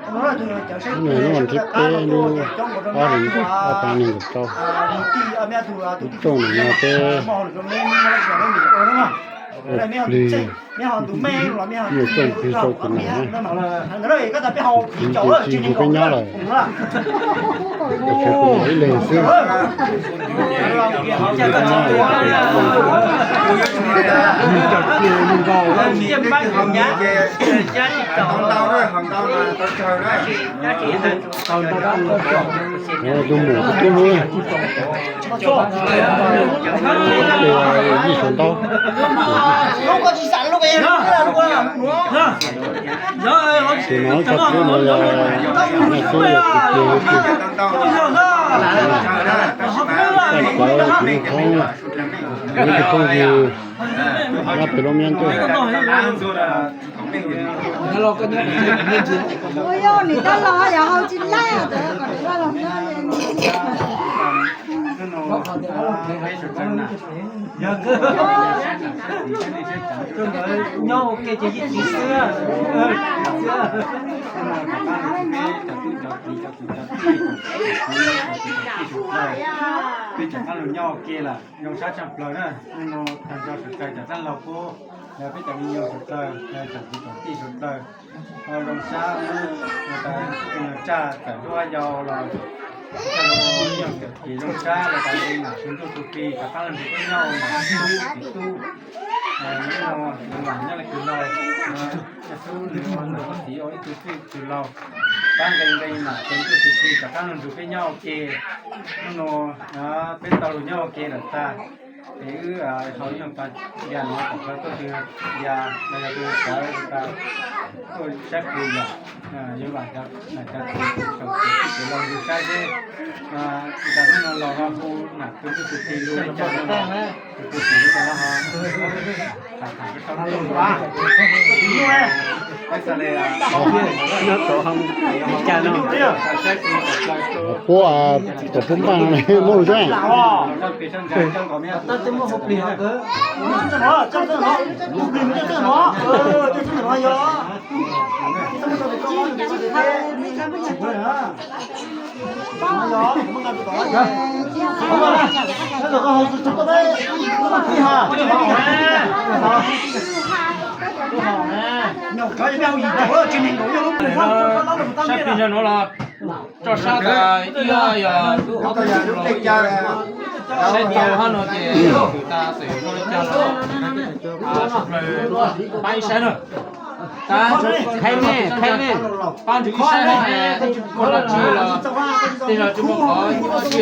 Hnub no hnub vas thib peb lub ob hlis ob phav nees nkaum rau, ib tsoom nim no peb ua plig nyuj txooj plig rau tus nam na, tsis nco tsis nco peb nyob lawm. Ib leeg xwb. Tus muam tub hnub yij saum ntaub. Tus no txog tub no yog naj xub yog tus plig tus, txawj cawv tus niag thoob, tus phooj ywg nyob pem lub miab ntuj. Nyob ua ke ces yeej tsis xwb. Peb rov qab los nyob ua ke lawm, zoo sab tshaj plaws na. Hnub no tag nrho sawv daws cov dab laug pub, peb cov me nyuam sawv daws, cov kwv cov tij sawv daws, zoo sab, tsaj tawm duab yau los, coj los yog kev zoo sab los tas li nam tus ntuj tus plig rov qab los nrog peb nyob ua nam tub txiv tub. Hnub no tus nam nyob li tus laug, nyob xub nws ua nam ua txiv ua ib tug txij tus laug, pab nqe nqe nam tus ntuj tus plig rov qab los nrog peb nyob ua ke. Hnub no peb tau los nyob ua ke lawm tag, es wb ho yog pas ya no kom tau tuaj tus ya los yog tus sawv tas tuaj saib plig yom. Yuav vam cov txiv saum kev txhij kev laug ntug saib seb, tas hnub no los no hu nam tus ntuj tus plig lus li cas no los tus tus txiv li cas no ho. Puab, puab npaj no muab lus teb. Saib plig no los tso sab tas ib yog saib tau hab no ces tas xwm zoo li cas los pab ib saib na. Tab qheb ne, qheb ne, pab nrug ib saib na, muaj dab tsi los tej zaum tsis muaj qhov nyuaj dab tsi,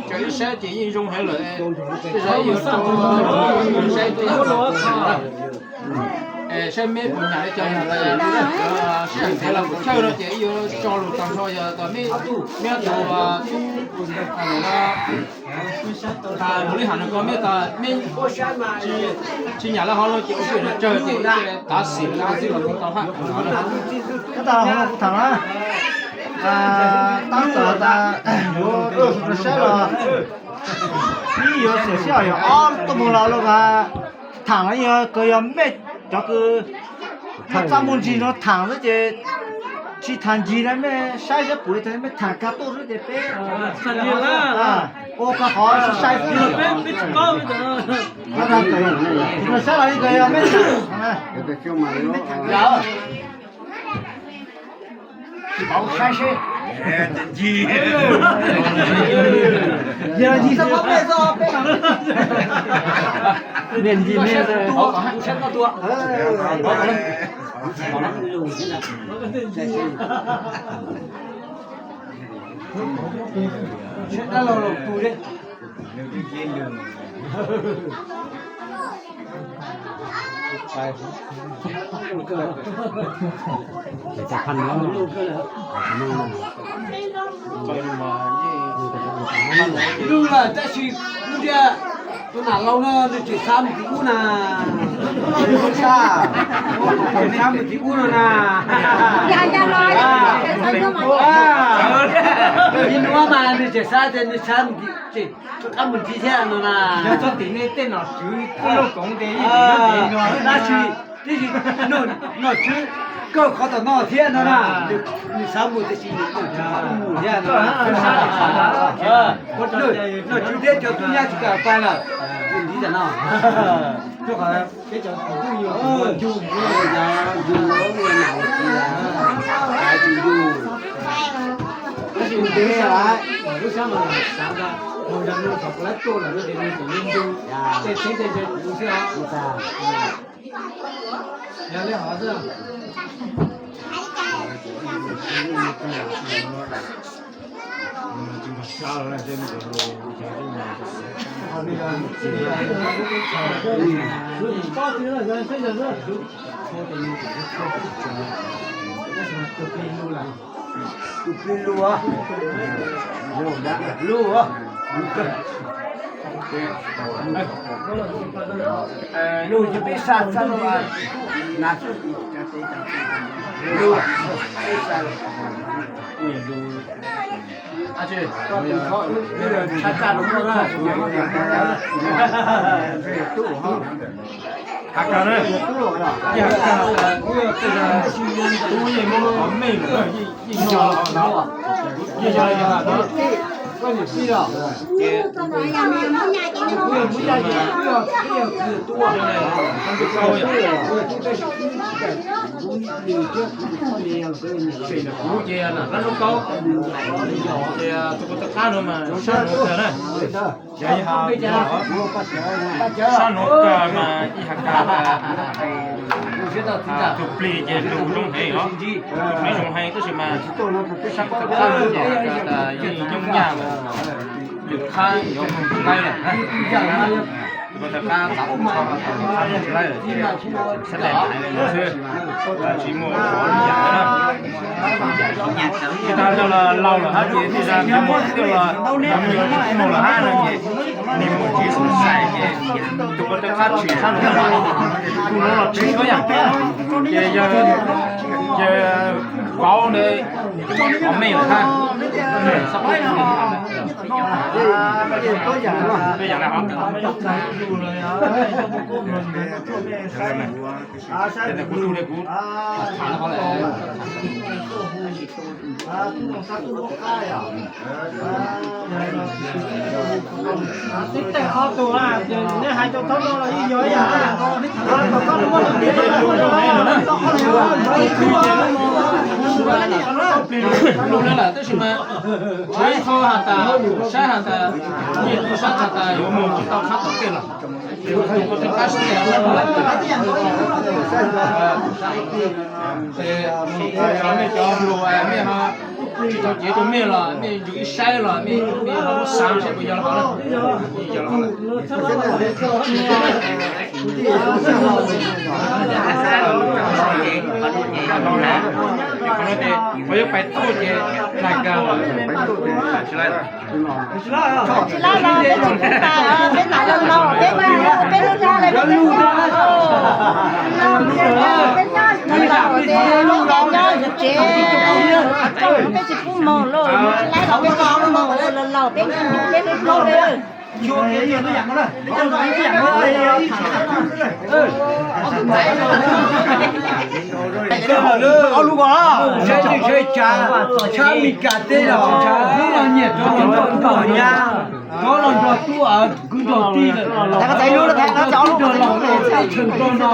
tsuas ib saib ces yeej zoo heev lawm. Tej zaum yuav rau saib tej zaum saib meb puas nyam li cas, sib ntev los kuv chawj no ces yuav tso lus tag nrho yog tas meb, meb tus tub mus li has no ko meb tas meb tsis nyam li hov no ces ua siab tsawg ces tav xim li xwb los kuv tau hab. Tab tom tas yuav rau saib los ib yuav xyuam sib hais yog ob tug mus los los mas tham los yog kawg yog mej cov kws tham txaj muag ntsis no tham xwb ces tsis tham ncig na, mej saib saib puas tau mej tham kag tuaj xwb ces peb ua koj qhov sai xwb. Saib los li kawg yog mej tham tsis paub saib seb. Yog ncig xwb peb xwb peb no. Niaj ncig niaj xwb. Seb dab laug los tus li. Lug lawm tab sis kuv tias tus nam laus no nws tseem xav mus tim ub na. Tseem xav mus tim ub no na. Ib hnub mas nws tseem xav tias nws xav mus tim, tseem rov qab mus tim thiab no na. Yog txog tim nej tej nom tswv tuaj looj koov ces yeej tseem nyob tim no tab sis Tiam sis nom tswv koj qhov tom no thiab no na, nws xav mus tiam sis nom tswv qhov mus thiab no. Nom tswv thiab cov tub nyab tsis kam pab lawm, ntxiv tam no. Rau qhov peb cov kwv tij yus yus yus yus yus Tab sis ntev lawm, lub sab mas xav tas hauv nram no thaum kuv lab tuaj lawm no ces nws tseem yog ntu, tej txheeb tej ze kuv xwb os. Yog li hov xwb. Tus plig lug, lug, lug, lug ces peb sab sab lug, na, lug, peb sab lug. Sab sab lug, tub, has kag na, ib has kag, tub yeej muab qhov meej lawm, yeej no, yeej yog li has na. Ces kuv yog muab yaj ces kuv yog tub, kuv ces nam qab lub kaub, ces tus ko taw qab no mas sab nuav kawg na. Yog ib has, sab nuav kawg mas ib has kag, tus plig ces lug zoo heev os, tus plig zoo heev tab sis mas sab ko taw qab no ces yeej nyoob nyaj lawm, lwm qhab yuav mus tsis laib lawm. Tus ko taw qab tav ub tsis laib lawm ces sab tes hais li no xwb, tsis muaj ua li yam na. Tsis tas cov laus lawm hab ces tsis tas cov muam thiab los cov me nyuam mus lawm hab no ces nws mus tsis xav xais ces tus ko taw qab tshwm sab nuav, tus nuav los tshwm suab yam, ces yog, ces vauv ntawd qhov meej lawm hab. Kuv tug li kuv tib teg qhov tus, nej hais rau thaub no los yeej yog ib yam, tom koj muaj tus plig lug, lug lawm tab sis mas tshuav ib qho has tas, saib has tas, nyiaj kuj saib has tas yuav mus tsis tau qhab tom tej los. Mej cov lug mej ho tsis tau cev rau mej los mej ntsug ib saib los mej, mej ho muab xav saib puas yog hov na. Qhov no ces kuv yuav pais tuaj ces nag kawg tsis laib. Tsis laib los peb tsis pub tas, peb tas laus laus, peb, peb lub dag lawm, peb tsis pub. Peb nyob, peb nyob ces peb tsis pub moog lauj, tsis laib los peb tsis pub moog, laus laus peb, peb lub plaub lawm. Ob lub ko, saib tsav, tshab Amelikas teb los, hnub no nyiam rov los nrog tub nyab, rov los nrog tub kwv nrog tij, rov los nrog laus teb chaws nrog no,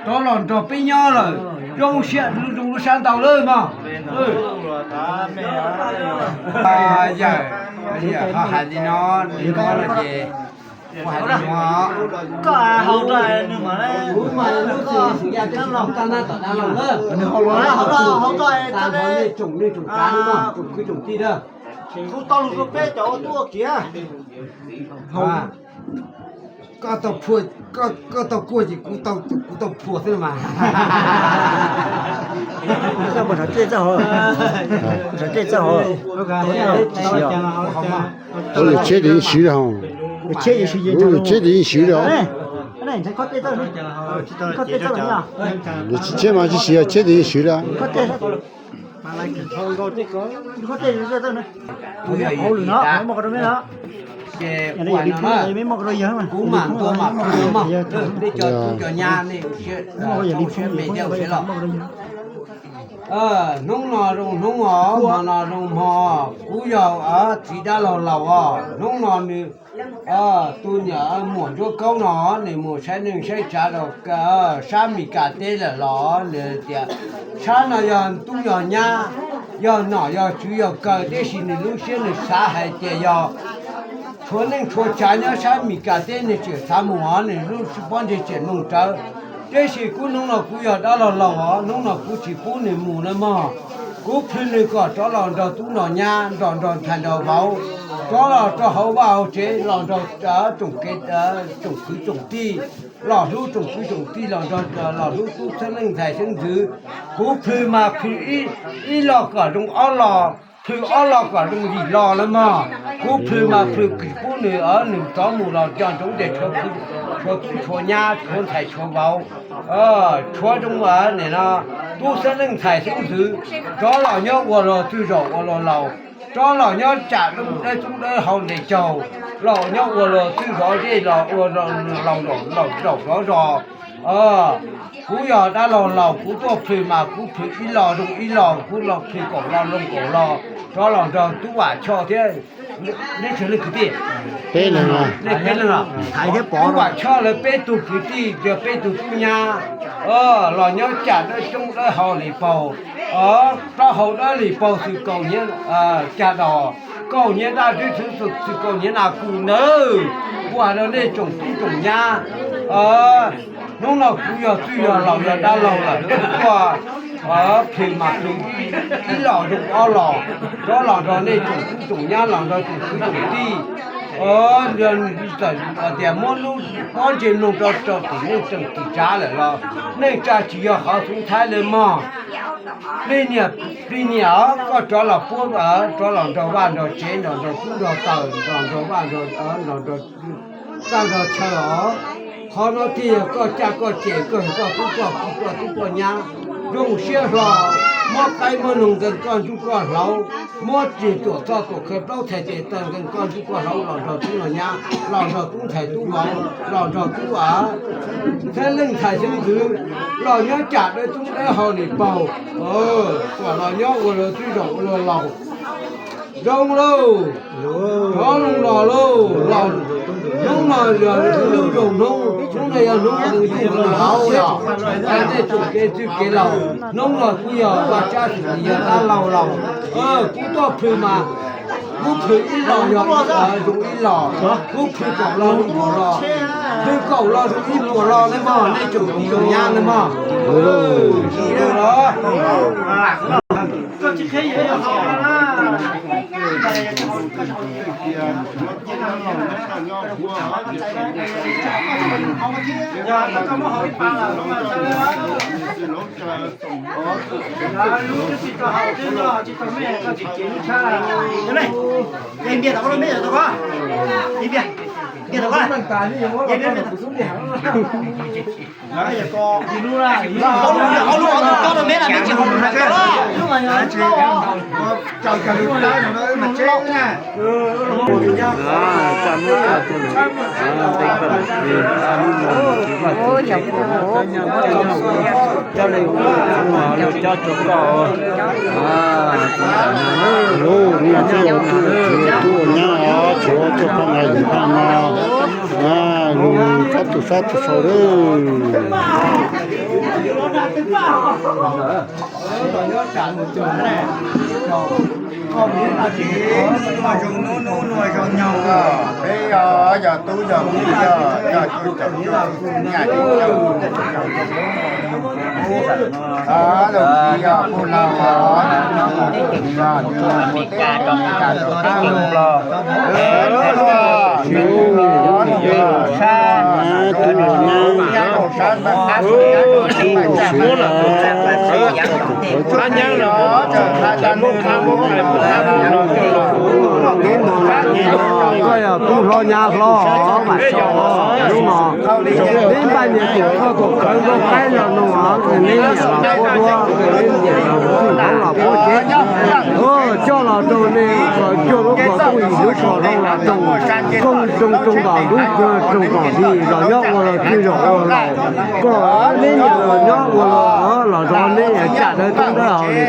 rov los nrog peb nyob lawm, zoo siab zoo lub sab ntau lawm mog. Yawm, ho hais li no, li no ces kuv hais li no, kuv mas lub txim xwm yaj teb tsis tau tag nab tom dab laug lawm, nws ho los hauv no, hauv no tas nrho nej tsoom, nej tsoom kav no, tsoom kwv tsoom tij na. Kuv tau lug rau peb cov ua tub ua kiv. Koj tau phua, koj tau kuaj ces kuv tau phua xwb mas. Txawj txawj hov, txawj txawj hov. Ua lwm tsheb ces yeej swv lawm, ua lwm tsheb ces yeej swv lawm. Tsheb mas tsis siv, tsheb ces yeej swv lawm. Ces kuv mam ntua mam pw mog, nej cov tub cov nyab nej siab me thiab siab loj. Hnub no zoo hnub os, hmo no zoo hmo, kuv yog txiv dab laug laus os. Hnub no nws tus niam muam Ntsuab Kaub no nws mus saib neej saib tsav rau sab Mes Kas teb lawm los nws tias sab no yog tub yog nyab, yog nom yog tswv yog kaw, tiam sis nws lub siab nws xav hais tias yog tshuav neej tshuav tsav nyob sab Mes Kas teb nws tseem xav mus os, nws lub pob ntseg tseem noog rawv. Tiam sis kuv hnub no kuv yog dab laug laus os, hnub no kuv tsis pub nws mus na mog. Kuv plhws nws kom rov los nrog tub nrog nyab, nrog nrog ntxhais nrog vauv, rov los rau hauv vaj hauv tsev, los nrog tsoom kwv tsoom tij, los hlub tsoom kwv tsoom tij, los nrog los hlub tub xeeb leej ntxhais xeeb ntxwv. Kuv plhws mas plhws ib los kom zoo ob los, plhws ob los kom zoo yim los na mog. Kuv plhws mas plhws tsis pub nws, nws rov mus los nco ntsoov tias tshuav tub tshuav nyab, tshuav ntxhais tshuav vauv, tshuav zoo nim no tub xeeb leej ntxhais xeeb ntxwv, rov los nyob ua luag txwj zaum ua luag laus, rov los nyob tsam dawb tub dawb hau ntes caug, los nyob ua luag txwj zov zej los ua laus zaum zov zos. Kuv yog dab laug laus, kuv tuaj plhws mas kuv plhws ib los zoo ib los, kuv los plhws kaum los zoo kaum los, rov los nrog tub Vam Choj thiab. Neb tsawg leej kwv tij? Peb leeg. Tub Vam Choj lawv peb tug kwv tij, yog peb tug tub nyab, los nyob tsam dawb coob dawb hau li paug, plaub hau dawb li paug xwm kaum hnyiab, cag dos kaum hnyiab daj dwb xwm kaum hnyiab nas kus nawb. Kuv hais rau nej tsoom tub tsoom nyab, hnub no kuv yog txwj yog laus yog dab laug lawm, kuv tuaj plhws mas plhws ib los zoo ob los, rov los nrog nej tsoom tub tsoom nyab, los nrog tsoom kwv tsoom tij. Txawm tias muab lub pob ntseg mloog rau rau tim neej tseem tim tsav lawm los neej tsa tsis yog qhov xub thawj li mog. Plig niam, plig niam os, koj rov los puab, rov los nrog vaj nrog tsev, nrog nrog tub nrog taws, nrog nrog vaj nrog, nrog nrog txaj nrog chaw os. Qhov no thiaj yog koj caj koj cem, koj yog koj tub koj ki, koj tub koj nyab, zoo siab hlo, muab qaib muab noog nkees koj ntsuj koj hlauv, muab ris tuam txhoj tuam khawv plaub txhais tes taw nkees koj ntsuj koj hlauv los nrog tub los nyab, los nrog tub ntxhais tub vauv, los nrog tub av, xeeb leej ntxhais xeeb ntxwv, los nyob tsam dawb tub dawb hau li paug, kom los nyob ua luag txwj zaum ua luag laus. Zoo lauj, rov zoo los lauj, los hnub no yog hnub zoo hnub, hnub no yog hnub zoo yug zoo hauv yog, nej tsoom kev txwj kev laus, hnub no kuv yog vaj tsab xwm yog dab laug laus, kuv tuaj plhws mas kuv plhws ib los yog zoo ib los, kuv plhws kaum los zoo kaum los, plhws kaum los zoo ib puas los na mog, nej tsoom tub tsoom nyab na mog. Lub niag tub tub nyab os, tshuav tuaj pab nqa yim pab no, nws txhob tu sab tu sau lawm. Peb yog yog tub yog ki, yog yog tub yog nyab, los yog pug laug, yog yog Mes Kas rov qab los, tub los nyab, tub los siav, tub los siav. Koj yog tub hlob nyab hlob os, Vam Xyooj, hnub no peb npaj nyias tiam koj kom khawv nkaus qaib los no os, neb nyiam los puab duab, neb nyiam los puab tsev. Coj los rau nej kom cuag lub kom tuj yim lub kom zoo los rau koob rau rau kom lub kawg rau kom hli los nyob ua los twg los ua los kom neb nyiam los nyob ua los los rau neb tsam dawb toob dawb hauv li.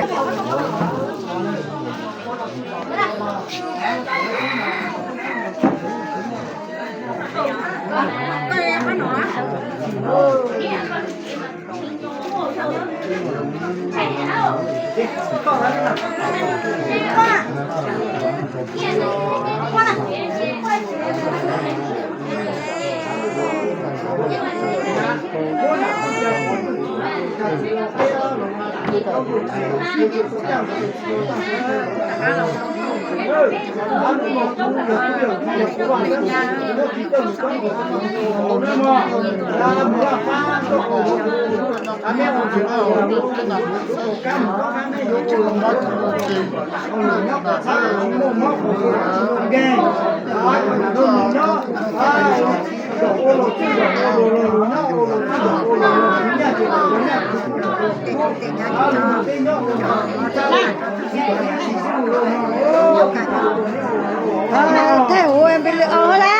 Thaij huv npe lw o la,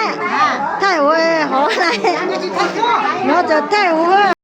thaij huv hov la, nov txawm thaij huv.